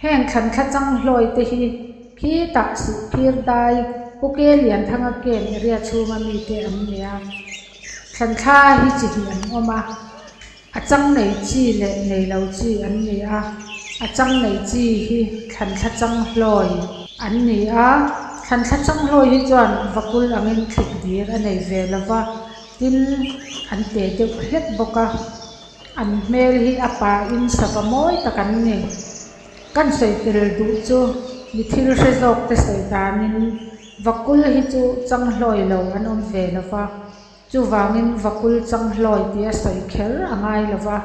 Heng thlanthla chang hlawi te hi khitah Suhphir dai Pu Ke Lianthanga camp area chhunga mite an ni a. Thlanthla hi chi hnih an awm a, a chang nei chi leh nei lo chi an ni a. A chang nei chi hi thlanthla chang hlawi an ni a, thlanthla chang hlawi hi chuan vakul angin thlik dir a nei ve lo va, tin an te deuh hlek bawk a. An hmel hi a pahin sava mawi tak an ni. Kan sawi tel duh chu mi thil hre zawk te sawi danin vakul hi chu changhlawi lo an awm ve lo va, chuvangin vakul changhlawi tia sawi kher a ngai lo va,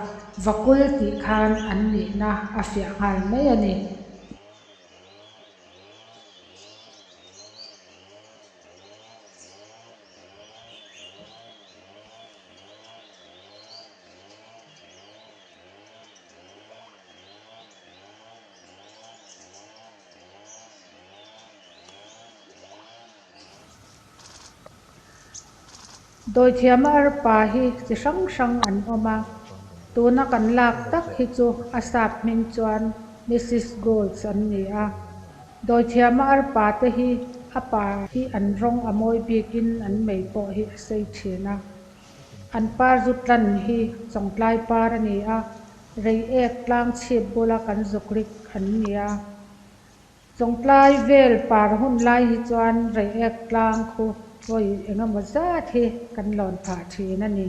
vakul tih khan an nihna a fiah nghal mai a ni. Dawithiama arpa hi chi hrang hrang an awm a, tuna kan lak tak hi chu a sap hming chuan Missus Golds an ni a. Dawithiama arpa te hi a pa hi an rawng a mawi bikin an mei pawh hi a sei thin a. An par zu tlan hi Chawngtlai par a ni a, Reiek tlang chhip bula kan zuk rik an ni a. Chawngtlai vel par hun lai hi chuan Reiek tlang khu vawi engemaw zat hi kan lawn phah thin a ni.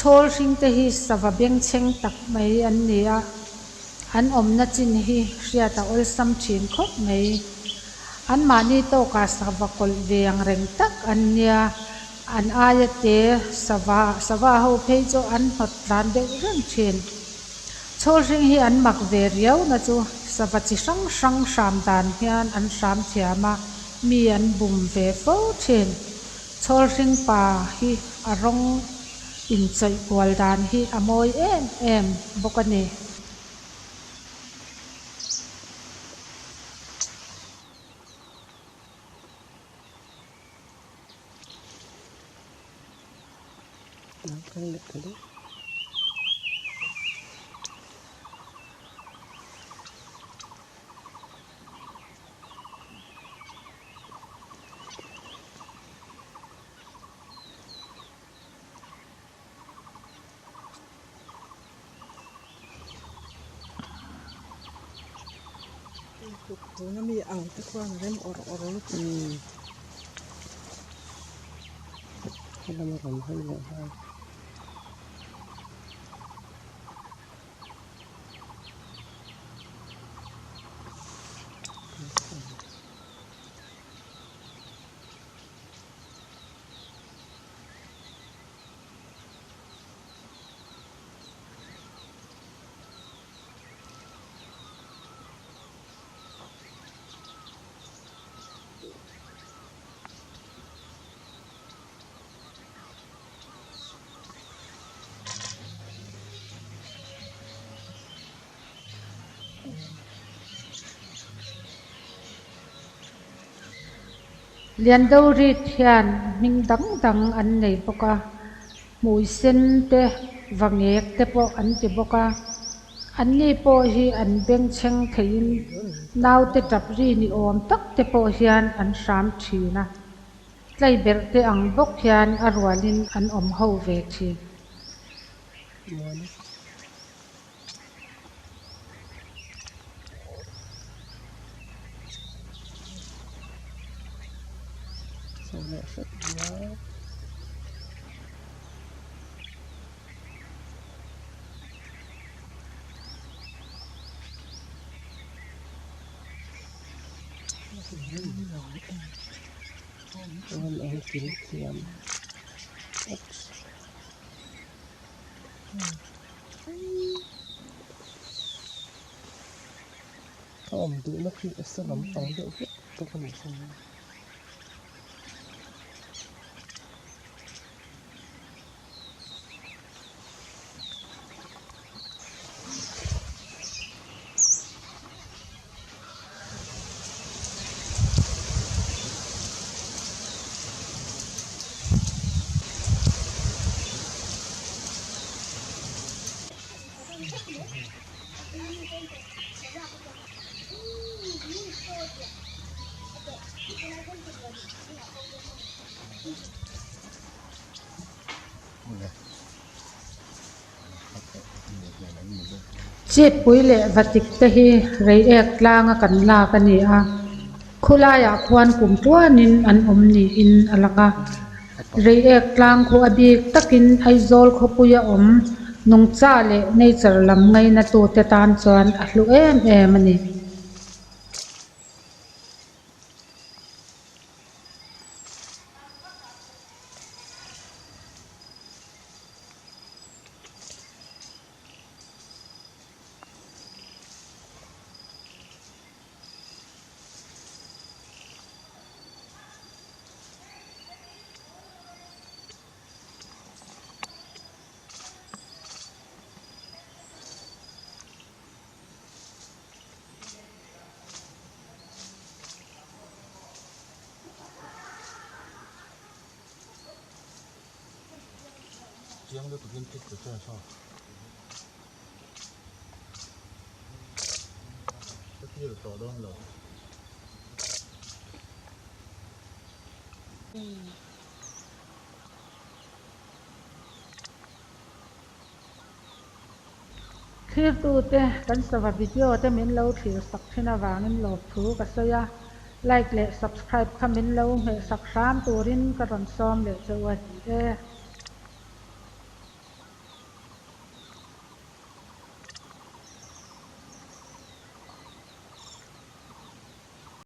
Chhawl hring te hi sava bengchheng tak mai an ni a, an awmna chin hi hriat a awlsam thin khawp mai. Anmahni tawkah sava kawlh ve ang reng tak an nia, an aia te sava sava ho phei chu an hnawt tlan deuh reng thin. Chhawl hring hi an mak ve riau na chu sava chi hrang hrang hram dan hian an hram thiam a, mi an bum ve fo thin. Chhawl hring pa hi a rawng inchawih kual dan hi a mawi em em bawk a ni. Tuna mi ang te khuan a rem awrh awrh lutuk. Umm helam a rawn hawi leh nghal. Liando rit hian hming dang dang an nei bawk a hmui sen te va ngek te pawh an ti bawk a anni pawh hi an bengchheng theiin naute tap ri ni awm tak te pawh hian an hram thin a tlaiberh te ang bawk hian a rualin an awm ho ve thin. A awm duhna khi a sa lampang deuh hlek bawk a nih chu. Chitpui leh vatik te hi reiek tlanga kan lak a ni a khulaiah khuan kum tluanin an awm niin a lang a reiek tlang khu a bik takin Aizawl khawpuia awm nungcha leh nature lam ngaina tute tan chuan a hlu em em a ni. Thirtute kan sava video te min lo thlir sak thin avangin lawmthu ka sawi a, like leh subscribe kha min lo hmeh sak hram turin ka rawn sawm leh che u a ni e.